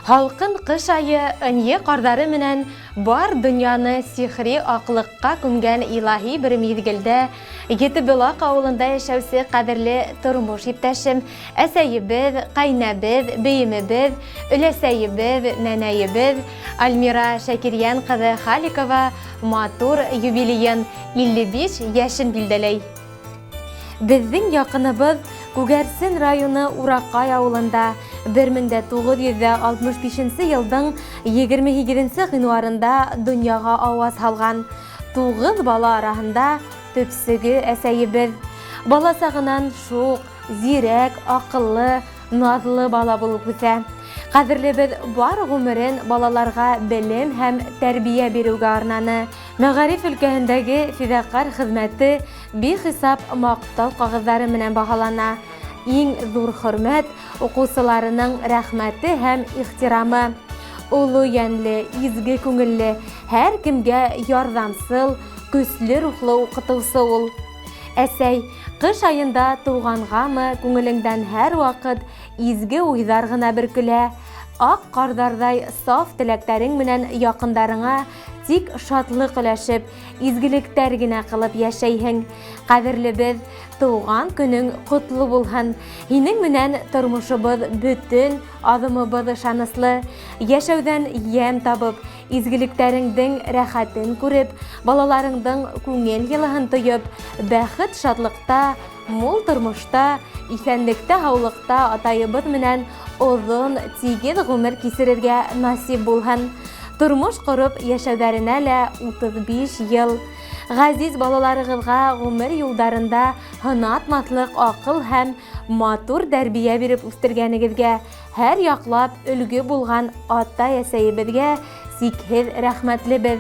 Һалҡын кыш айы ынйы ҡарҙары менән бар донъяны сихри аҡлыҡҡа күмгән илаһи бер миҙгелдә Етеболаҡ ауылында йәшәүсе ҡәҙерле тормош иптәшем, әсәйебеҙ, ҡәйнәбеҙ, бейемебеҙ, өләсәйебеҙ, нәнәйебеҙ Альмира Шәкирйән ҡыҙы Халикова матур юбилейын, 55 йәшен билдәләй. Беҙҙең яҡыныбыҙ Күгәрсен районы Ураҡай ауылында 1965 йылдың 28 ғинуарында донъяға ауаз һалған. Туғыҙ бала араһында төпсөгө әсәйебеҙ. Бала сағынан шуҡ, зирәк, аҡыллы, наҙлы бала булып үҫә. Ҡәҙерлебеҙ бар ғүмерен балаларға белем һәм тәрбиә биреүгә арнаны. Мәғариф өлкәһендәге фиҙаҡәр хеҙмәте бихисап маҡтау ҡағыҙҙары менән баһалана. Иң ҙур хөрмәт, уҡыусыларының рәхмәте һәм ихтирамы. Оло йәнле, изге күңелле, һәр кемгә ярҙамсыл, көслө рухлы уҡытыусы ул. Әсәй, кыш аенда туғанғамы, күңелеңдән һәрваҡыт изге уйҙар ғына бөркөлә. Ак ҡарҙарҙай саф теләктәрең менән яҡындарыңа тик шатлык өләшеп, изгелектәр генә кылып йәшәйһең. Ҡәҙерлебеҙ, тыуған көнөң ҡотло булһын! Һинең менән тормошобоҙ бөтөн, аҙымыбыҙ ышаныслы. Йәшәүҙән йәм табып, изгелектәреңдең рәхәтен күреп, балаларыңдың күңел йылыһын тоеп, бәхет-шатлыҡта, Мул тормошта, иҫәнлектә-һаулыҡта атайыбыҙ менән оҙон, тигеҙ ғүмер кисерергә насип булһын. Тормош ҡороп йәшәүҙәренә лә 35 йыл. Ғәзиз балаларығыҙға ғүмер юлдарында һынатмаҫлыҡ аҡыл һәм матур тәрбиә биреп үҫтергәнегеҙгә, һәр яҡлап өлгө булған атай-әсәйебеҙгә сикһеҙ рәхмәтлебеҙ.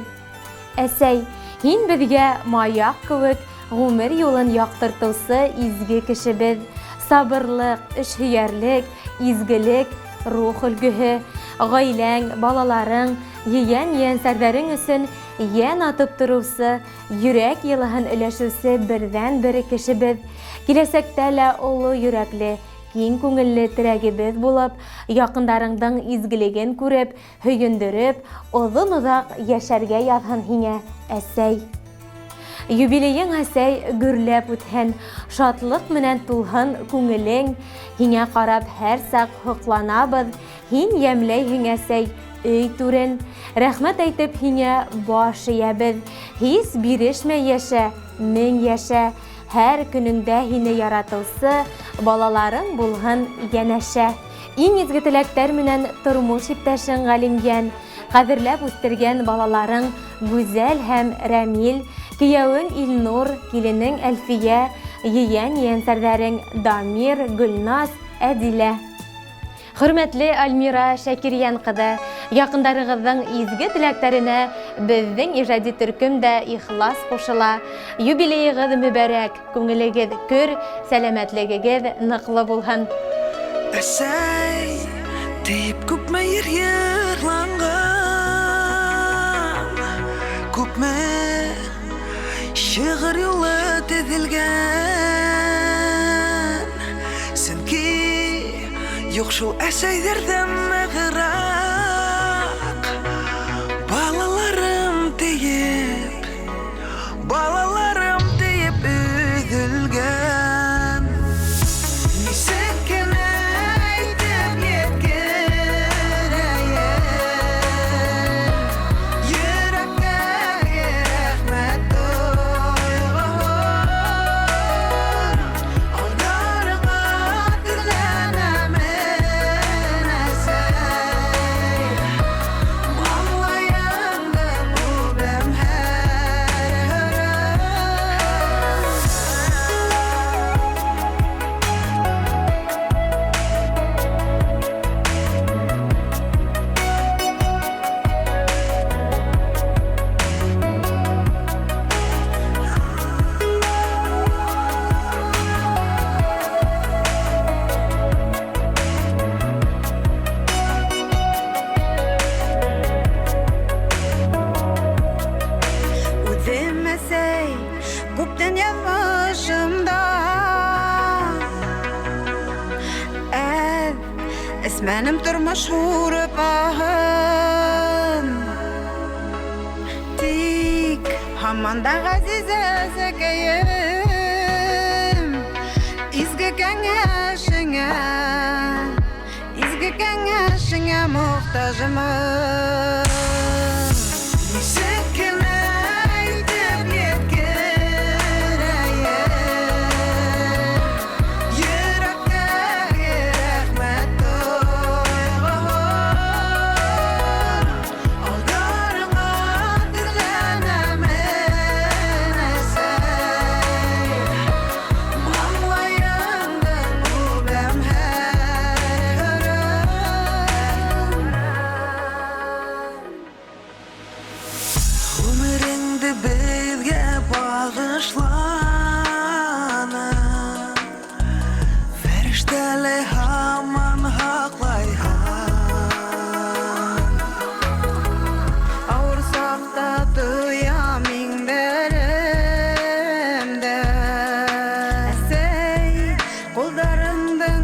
Әсәй, һин беҙгә маяк кеүек ғүмер юлын яктыртыусы изге кешебеҙ. Сабырлыҡ, эшһөйәрлек, изгелек, рух өлгөһө. Гаиләң, балаларың, ейән-ейәнсәрҙәрең өсөн йән атып тороусы, йөрәк йылыһын өләшеүсе берҙән-бер кешебеҙ. Киләсәктә лә оло йөрәкле, киң күңелле терәгебеҙ булып, яҡындарыңдың изгелеген күреп, Һөйөндөрөп, оҙон-оҙаҡ йәшәргә яҙһын һиңә, әсәй. Юбилейың, әсәй, гөрләп үтһен, шатлыҡ менән тулһын күңелең. Һиңә ҡарап һәр саҡ һоҡланабыҙ, һин йәмләйһең, әсәй, өй түрен. Рәхмәт әйтеп һиңә баш эйәбеҙ. Һис бирешмәй йәшә, мең йәшә. Һәр көнөңдә һине яратыусы балаларың булһын йәнәшә. Иң изге теләктәр менән тормош иптәшең Галимйән, кадерләп үстергән балаларың Гүзәл һәм Рәмил, кияүең Илнур, киленең Әлфия, ейән-ейәнсәрҙәрең Дамир, Гөлназ, Әдилә. Хөрмәтле Альмира Шәкирйән кызы, якындарыгыҙҙың изге теләктәренә беҙҙең ижади төркөм дә ихлас ҡушыла. Юбилейығыҙ мөбәрәк! Күңелегеҙ көр, сәләмәтлегегеҙ ныҡлы булһын. Әсәй тиеп күпме йыр йырланған, Күпме шиғыр юлы теҙелгән. Сөнки юҡ шул әсәйҙәрҙән нығыраҡ Балаларым тиеп Балаларым тиеп өҙөлгән. Нисек кенә әйтеп еткерәйем йөрәктәге рәхмәт тойғоһон. Алдарыңа теҙләнәмен, әсәй. Эсмәнем тормош һурпаһын. Тик һаман да ғәзиз әсәкәйем, изге кәңәшеңә, изге кәңәшеңә мохтажмын. Нисек кенә әйтеп еткерәйем йөрәктәге рәхмәт тойғоһон. Алдарыңа теҙләнәмен, әсәй, маңлайыңдан үбәм һәр өрөм. Ғүмереңде беҙгә бағышланың, фәрештәләй һаман һаҡлайһың. Ауыр саҡта тоям иңдәремдә, әсәй, ҡулдарыңдың